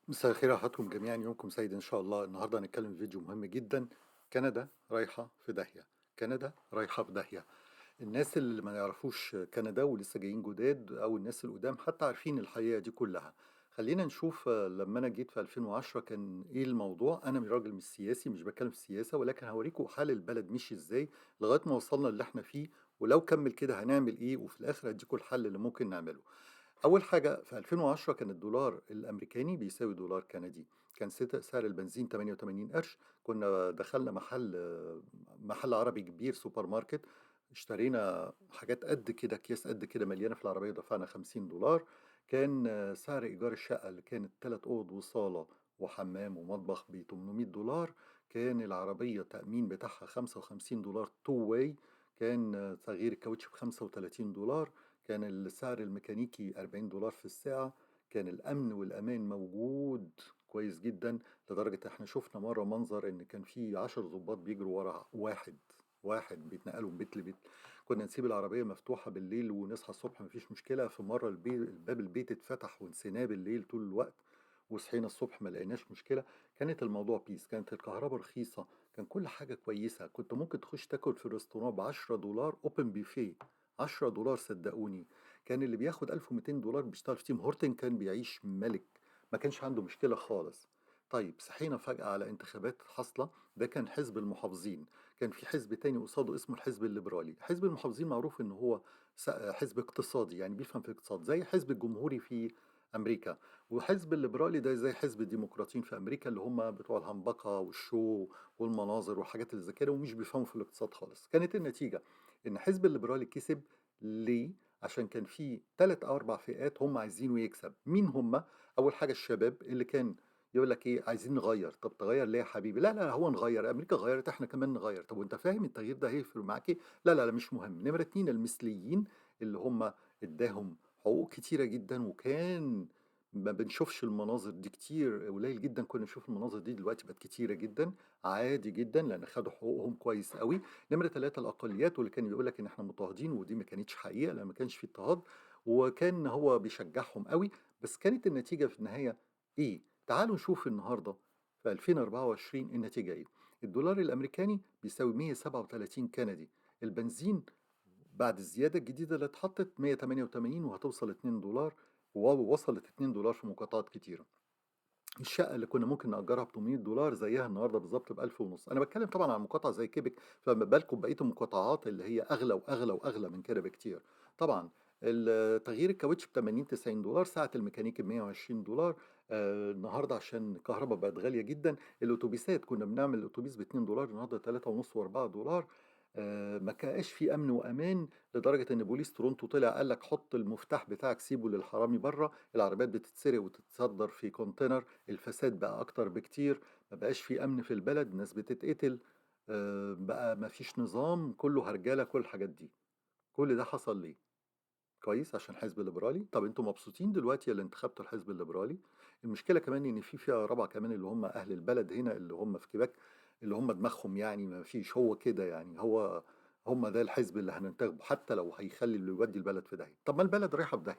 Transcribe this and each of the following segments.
مساء الخير على حضراتكم جميعا، يومكم سعيد ان شاء الله. النهارده هنتكلم في فيديو مهم جدا. كندا رايحة في داهية، كندا رايحة في داهية. الناس اللي ما يعرفوش كندا ولسه جايين جداد او الناس القدام حتى عارفين الحقيقة دي كلها. خلينا نشوف، لما انا جيت في 2010 كان ايه الموضوع. انا راجل مش سياسي، مش بتكلم في السياسة، ولكن هوريكم حال البلد مشي ازاي لغاية ما وصلنا اللي احنا فيه، ولو كمل كده هنعمل ايه، وفي الاخر هديكم الحل اللي ممكن نعمله. أول حاجة في 2010 كان الدولار الأمريكاني بيساوي دولار كندي، كان سعر البنزين 88 قرش. كنا دخلنا محل عربي كبير، سوبر ماركت، اشترينا حاجات قد كده، أكياس قد كده مليانة في العربية، ودفعنا $50. كان سعر إيجار الشقة اللي كانت 3 أوض وصالة وحمام ومطبخ ب $800. كان العربية تأمين بتاعها $55 two way. كان تغيير الكاوتش ب $35. كان السعر الميكانيكي $40 في الساعة. كان الأمن والأمان موجود كويس جدا، لدرجة احنا شفنا مرة منظر إن كان في 10 ضباط بيجروا ورا واحد بيتنقلوا من بيت لبيت. كنا نسيب العربية مفتوحة بالليل ونصحى الصبح مفيش مشكلة. في مرة الباب البيت اتفتح ونسيناه بالليل طول الوقت، وصحينا الصبح ما لقيناش مشكلة. كانت الموضوع peace، كانت الكهرباء رخيصة، كان كل حاجة كويسة. كنت ممكن تخش تاكل في restaurant ب$10 open buffet، $10 صدقوني. كان اللي بياخد $1200 بيشتغل في Tim Hortons كان بيعيش ملك، ما كانش عنده مشكلة خالص. طيب صحينا فجأة على انتخابات حاصلة. ده كان حزب المحافظين، كان في حزب تاني قصاده اسمه الحزب الليبرالي. حزب المحافظين معروف ان هو حزب اقتصادي، يعني بيفهم في الاقتصاد زي حزب الجمهوري في أمريكا، وحزب الليبرالي ده زي حزب الديمقراطيين في أمريكا، اللي هم بتوع الهمبكة وال show والمناظر والحاجات اللي زي كده، ومش بيفهموا في الاقتصاد خالص. كانت النتيجة إن حزب الليبرالي كسب. ليه؟ عشان كان في 3 أو 4 فئات هم عايزينه يكسب. مين هم؟ أول حاجة الشباب اللي كان يقول لك إيه، عايزين نغير. طب تغير ليه يا حبيبي؟ لا لا، هو نغير، أمريكا غيرت إحنا كمان نغير. طب وأنت فاهم التغيير ده هيفرق معاك إيه؟ لا لا لا مش مهم. نمرة 2 المثليين اللي هم اداهم حقوق كتيرة جدا، وكان ما بنشوفش المناظر دي كتير، قليل جدا كنا نشوف المناظر دي، دلوقتي بقت كتيرة جدا، عادي جدا، لأن خدوا حقوقهم كويس قوي. نمرة 3 الأقليات، واللي كان يقول لك إن إحنا مضطهدين، ودي ما كانتش حقيقة لأن ما كانش في اضطهاد، وكان هو بيشجعهم قوي. بس كانت النتيجة في النهاية إيه؟ تعالوا نشوف النهاردة في 2024 النتيجة إيه. الدولار الأمريكاني بيساوي 137 كندي. البنزين بعد الزيادة الجديدة اللي اتحطت 188 وهتوصل $2، ووصلت $2 في مقاطعات كتيرة. الشقة اللي كنا ممكن نأجرها ب $800 زيها النهاردة بالظبط بألف ونص. أنا بتكلم طبعا عن مقاطعة زي كيبك، فما بالكم بقية المقاطعات اللي هي أغلى وأغلى وأغلى من كده بكتير. طبعا تغيير الكاوتش ب 80 $90، ساعة الميكانيكي ب $120. النهارده عشان الكهرباء بقت غالية جدا. الأتوبيسات كنا بنعمل الأتوبيس ب $2، النهارده تلاتة ونص وأربعة دولار. ما كانش في أمن وأمان، لدرجة إن بوليس تورونتو طلع قال لك حط المفتاح بتاعك سيبه للحرامي بره، العربيات بتتسرق وتتصدر في container، الفساد بقى أكتر بكتير، ما بقاش في أمن في البلد، الناس بتتقتل، بقى ما فيش نظام، كله هرجلة، كل الحاجات دي. كل ده حصل ليه؟ كويس، عشان الحزب الليبرالي. طب انتوا مبسوطين دلوقتي اللي انتخبتوا الحزب الليبرالي؟ المشكلة كمان إن في فئة رابعة كمان اللي هم أهل البلد هنا، اللي هم في كيباك، اللي هم دماغهم يعني ما فيش، هو كده يعني، هو هم ده الحزب اللي هننتخبه حتى لو هيخلي اللي يودي البلد في داهية. طب ما البلد رايحة في داهية.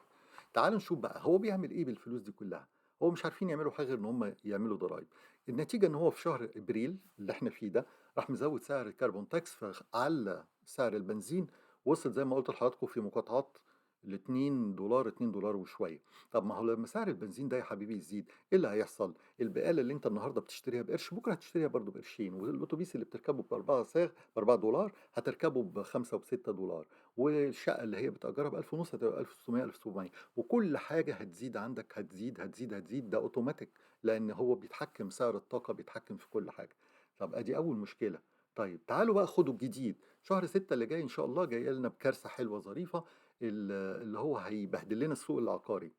تعالوا نشوف بقى هو بيعمل إيه بالفلوس دي كلها. هو مش عارفين يعملوا حاجة غير إن هم يعملوا ضرايب. النتيجة إن هو في شهر إبريل اللي إحنا فيه ده راح مزود سعر ال carbon tax، فعلى سعر البنزين، وصل زي ما قلت لحضراتكم في مقاطعات لاتنين دولار، اتنين دولار وشوية. طب ما هو لما سعر البنزين ده يا حبيبي يزيد، ايه اللي هيحصل؟ البقالة اللي انت النهارده بتشتريها بقرش بكره هتشتريها برضه بقرشين، والاتوبيس اللي بتركبه بأربعة ساغ بأربعة دولار هتركبه بخمسة وبستة دولار، والشقة اللي هي بتأجرها بألف ونص هتبقى 1600، 1700، وكل حاجة هتزيد عندك، هتزيد هتزيد هتزيد. ده اوتوماتيك، لأن هو بيتحكم سعر الطاقة، بيتحكم في كل حاجة. طب ادي أول مشكلة. طيب تعالوا بقى خدوا الجديد. شهر 6 اللي جاي إن شاء الله جاي لنا بكارثة حلوة ظريفة، اللي هو هيبهدل لنا السوق العقاري،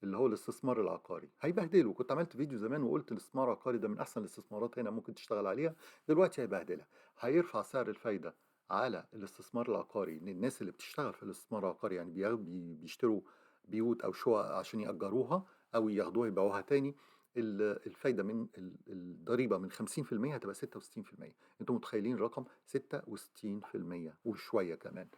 اللي هو الاستثمار العقاري هيبهدله. كنت عملت فيديو زمان وقلت الاستثمار العقاري ده من أحسن الاستثمارات هنا ممكن تشتغل عليها، دلوقتي هيبهدلها. هيرفع سعر الفايدة على الاستثمار العقاري للناس اللي بتشتغل في الاستثمار العقاري، يعني بيشتروا بيوت أو شقق عشان يأجروها أو ياخدوها يبيعوها تاني. الفايدة من الضريبة من خمسين في المية هتبقى ستة وستين في المية. انتوا متخيلين رقم ستة وستين في المية وشوية كمان؟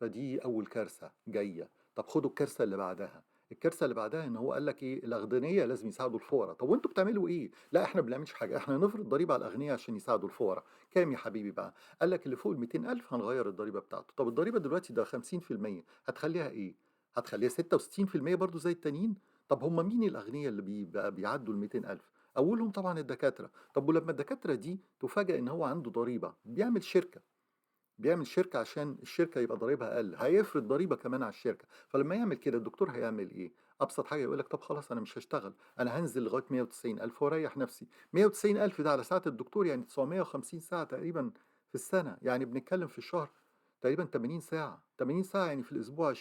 فدي أول كارثة جاية. طب خدوا الكارثة اللي بعدها، الكارثة اللي بعدها إن هو قال لك إيه، الأغنيا لازم يساعدوا الفقراء. طب وأنتم بتعملوا إيه؟ لا إحنا ما بنعملش حاجة، إحنا هنفرض ضريبة على الأغنيا عشان يساعدوا الفقراء. كام يا حبيبي بقى؟ قال لك اللي فوق ال200,000 هنغير الضريبة بتاعته. طب الضريبة دلوقتي ده 50%، هتخليها إيه؟ هتخليها 66% برضو زي التانيين؟ طب هم مين الأغنياء اللي بيعدوا ال200,000؟ أولهم طبعا الدكاترة. طب ولما الدكاترة دي تفاجأ إن هو عنده ضريبة، بيعمل شركة، بيعمل شركة عشان الشركة يبقى ضريبها أقل، هيفرض ضريبة كمان على الشركة. فلما يعمل كده الدكتور هيعمل إيه؟ أبسط حاجة يقول لك طب خلاص أنا مش هشتغل، أنا هنزل لغاية 190,000 وأريح نفسي. 190,000 ده على ساعة الدكتور يعني 950 ساعة تقريبا في السنة، يعني بنتكلم في الشهر تقريبا 80 ساعة، 80 ساعة يعني في الأسبوع،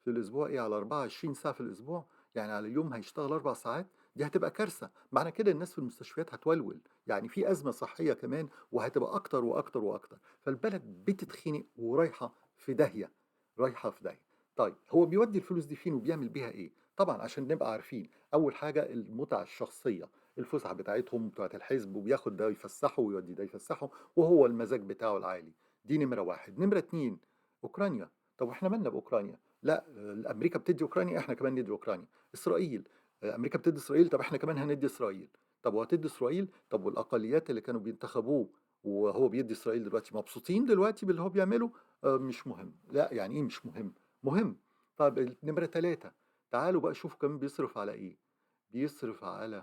في الأسبوع إيه، على 24 ساعة في الأسبوع، يعني على اليوم هيشتغل 4 ساعات. دي هتبقى كارثة. معنى كده الناس في المستشفيات هتولول، يعني في أزمة صحية كمان، وهتبقى أكتر وأكتر وأكتر. فالبلد بتتخنق ورايحة في داهية، رايحة في داهية. طيب هو بيودي الفلوس دي فين وبيعمل بيها إيه؟ طبعا عشان نبقى عارفين، أول حاجة المتعة الشخصية، الفسحة بتاعتهم بتاعت الحزب، وبياخد ده يفسحه ويودي ده يفسحه، وهو المزاج بتاعه العالي. دي نمرة واحد. نمرة اتنين، أوكرانيا. طب واحنا مالنا بأوكرانيا؟ لا، أمريكا بتدي أوكرانيا، احنا كمان ندي أوكرانيا. إسرائيل، أمريكا بتدي إسرائيل، طب احنا كمان هندي إسرائيل. طب وهتدي إسرائيل؟ طب والأقليات اللي كانوا بينتخبوه وهو بيدي إسرائيل دلوقتي مبسوطين دلوقتي باللي هو بيعمله؟ مش مهم. لا يعني إيه مش مهم؟ مهم. طب نمرة 3، تعالوا بقى شوفوا كمان بيصرف على إيه. بيصرف على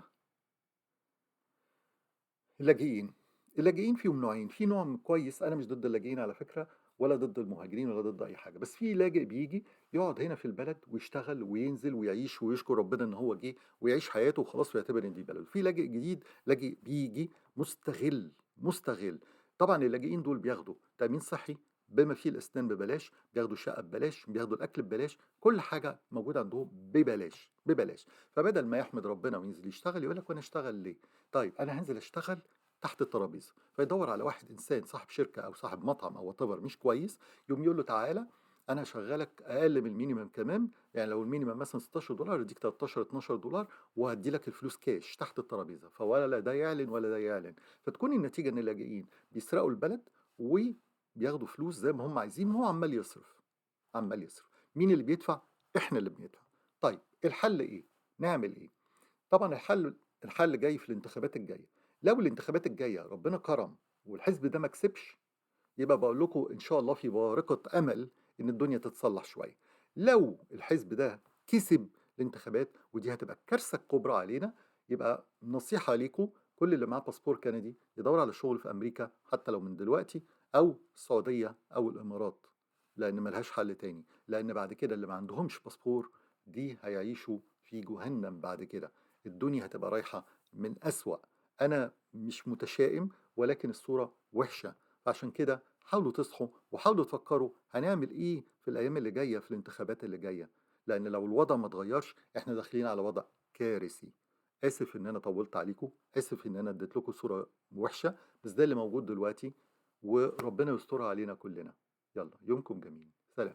اللاجئين. اللاجئين فيهم نوعين، في نوع كويس، أنا مش ضد اللاجئين على فكرة، ولا ضد المهاجرين، ولا ضد أي حاجة، بس في لاجئ بيجي يقعد هنا في البلد ويشتغل وينزل ويعيش ويشكر ربنا إن هو جه ويعيش حياته وخلاص ويعتبر إن دي بلده. في لاجئ جديد، لاجئ بيجي مستغل، مستغل. طبعا اللاجئين دول بياخدوا تأمين صحي بما فيه الأسنان ببلاش، بياخدوا شقة ببلاش، بياخدوا الأكل ببلاش، كل حاجة موجودة عندهم ببلاش ببلاش. فبدل ما يحمد ربنا وينزل يشتغل يقول لك وأنا أشتغل ليه؟ طيب أنا هنزل أشتغل تحت الترابيزة. فيدور على واحد إنسان صاحب شركة أو صاحب مطعم أو whatever مش كويس، يقوم يقول له تعالى أنا هشغلك أقل من ال minimum كمان، يعني لو ال minimum مثلا $16 أديك 13 $12 وهدي لك الفلوس كاش تحت الترابيزة. فولا لا ده يعلن ولا ده يعلن. فتكون النتيجة إن اللاجئين بيسرقوا البلد وبياخدوا فلوس زي ما هم عايزين، وهو عمال يصرف، عمال يصرف. مين اللي بيدفع؟ إحنا اللي بندفع. طيب الحل إيه؟ نعمل إيه؟ طبعا الحل جاي في الانتخابات الجاية. لو الانتخابات الجاية ربنا كرم والحزب ده ما كسبش، يبقى بقول لكم إن شاء الله في بارقة أمل إن الدنيا تتصلح شوية. لو الحزب ده كسب الانتخابات، ودي هتبقى الكارثة الكبرى علينا، يبقى نصيحة ليكم كل اللي معاه باسبور كندي يدور على شغل في أمريكا حتى لو من دلوقتي، أو السعودية أو الإمارات، لأن ملهاش حل تاني. لأن بعد كده اللي ما عندهمش باسبور دي هيعيشوا في جهنم بعد كده، الدنيا هتبقى رايحة من أسوأ. أنا مش متشائم، ولكن الصورة وحشة. فعشان كده حاولوا تصحوا وحاولوا تفكروا هنعمل إيه في الأيام اللي جاية، في الانتخابات اللي جاية، لأن لو الوضع ما اتغيرش إحنا داخلين على وضع كارثي. آسف إن أنا طولت عليكم، آسف إن أنا اديت لكم صورة وحشة، بس ده اللي موجود دلوقتي، وربنا يسترها علينا كلنا. يلا يومكم جميل، سلام.